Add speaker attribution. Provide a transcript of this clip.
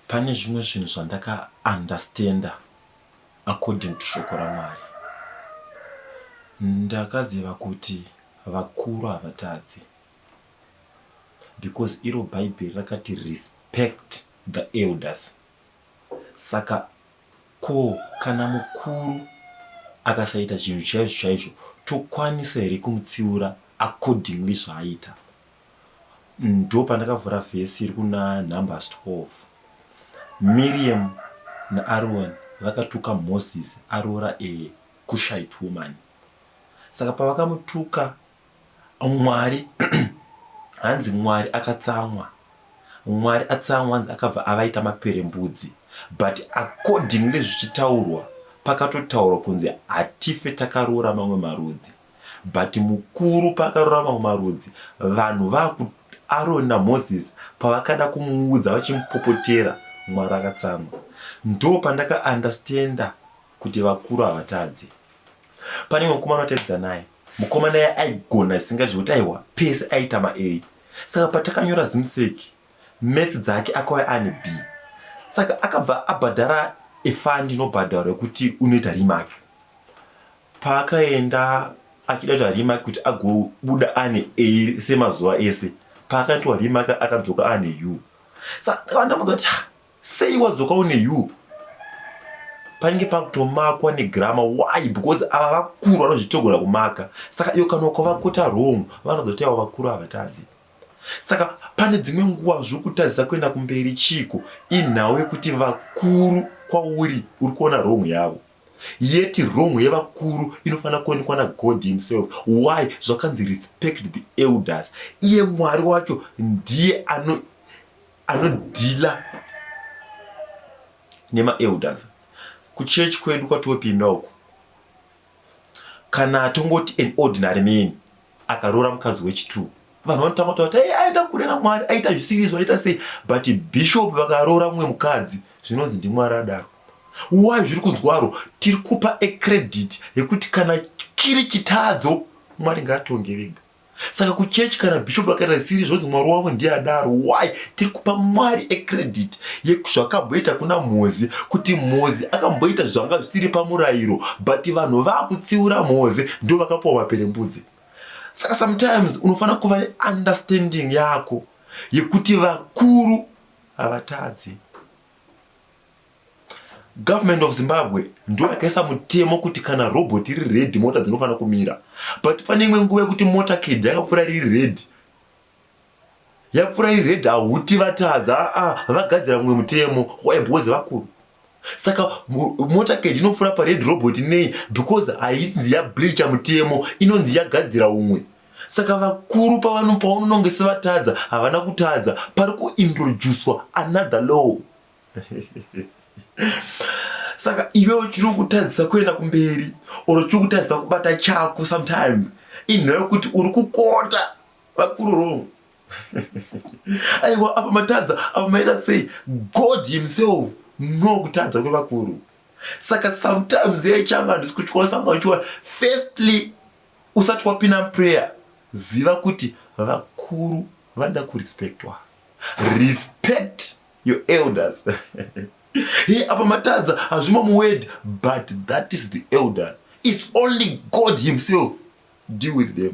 Speaker 1: Pane zvimwe zvinhu zvandakaunderstander according to shoko raMwari. Ndakaziva kuti vakuru havatadzi because iro bhaibheri rakati respect the elders. Saka ko kana mukuru akasaita chinhu chaizvo chaizvo tokwanisa here kumutsiura accordingly zvaaita? Ndopandakavhura vhesi iri kuna Numbers 12. Miriam naAron vakatuka Moses aroora a Cushite woman. Saka pavakamutuka Mwari hanzi Mwari akatsamwa. Mwari atsamwa hanzi akabva avaita maperembudzi. But accordingly zvichitaurwa pakatotaurwa kunzi hatife takaroora mamwe marudzi. But mukuru paakaroora mamwe marudzi vanhu vaku Aroni naMoses pavakada kumuudza vachimupopotera Mwari akatsamwa. Ndo pandaka understander kuti vakuru havatadzi. Pane mumwe mukomana wataidza naye. Mukomana iye aigona zvisingaiti zvekuti aiwa pese aita ma A. Saka patakanyora Zimsec maths dzake akauya ane B. Saka akabva abhadhara a fund inobhadharwa yekuti unoita remark. Paakaenda achida kuita remark kuti agobuda ane A semazuva ese. Paakaitwa remark akadzoka ane U. Saka ndakabva ndamuudza kuti sei wadzoka une U? Panenge pakutomakwa negrammar. Why? Because ava vakuru vanozvitogona kumaka. Saka iwe kana ukavakota wrong vanozoti ava vakuru havatadzi. Saka pane dzimwe nguva zviri kutadzisa kuenda kumberi chiiko? Inhau yekuti vakuru kwauri uri kuona wrong yavo. Yet wrong yevakuru inofanira kuonekwa naGod himself. Why? Zvakanzi respect the elders. Iye Mwari wacho ndiye ano anodealer nemaelders. Kuchurch kwedu kwatopinda uku kana tongoti an ordinary man akaroora mukadzi wechi2 vanhu vanotanga kutaura kuti aenda kure namwari aita zvisiri izvo aita sei but bishop vakaroora mumwe mukadzi zvinonzi ndimwari adaro. Why zviri kunzwaro tiri kupa a credit yekuti kana kiri chitadzo Mwari ngaatonge vega. Saka kuchechi kana bishop vakaita zvisiri zvonzi Mwari wavo ndiye adaro. Why tiri kupa Mwari a credit yezvakamboita kuna Mozi kuti Mozi akamboita zvanga zvisiri pamurayiro but vanhu vakutsiura Mozi ndo vakapuwa maperembudzi. Saka sometimes unofanira kuva neunderstanding yako yekuti vakuru havatadzi. Government of Zimbabwe ndo yakaisa mutemo kuti kana robot iri red mota dzinofanira kumira but pane imwe nguva yekuti motorcade yakapfuura riri red yapfuura iri red hauti vatadza aa vagadzira mumwe mutemo why because vakuru saka motorcade inopfuura pared robot nei because hainzi yableacha mutemo inonzi yagadzira umwe saka vakuru pavanonge sevatadza havana kutadza pari kuintroducwa another law saka iwewo chiri kutadzisa kuenda kumberi or chiri kutadzisa kubata chako sometimes inhau yekuti uri kukota vakuru wrong aiwa apa matadza apa maita sei god himself no kutadza kwevakuru saka sometimes yechanga handisi kutyosa sanga uchiwa firstly usati wapinda muprayer ziva kuti vakuru vanoda kurespectwa respect your elders he apa matadza hazvimo muword but that is the elder it's only god himself deal with them.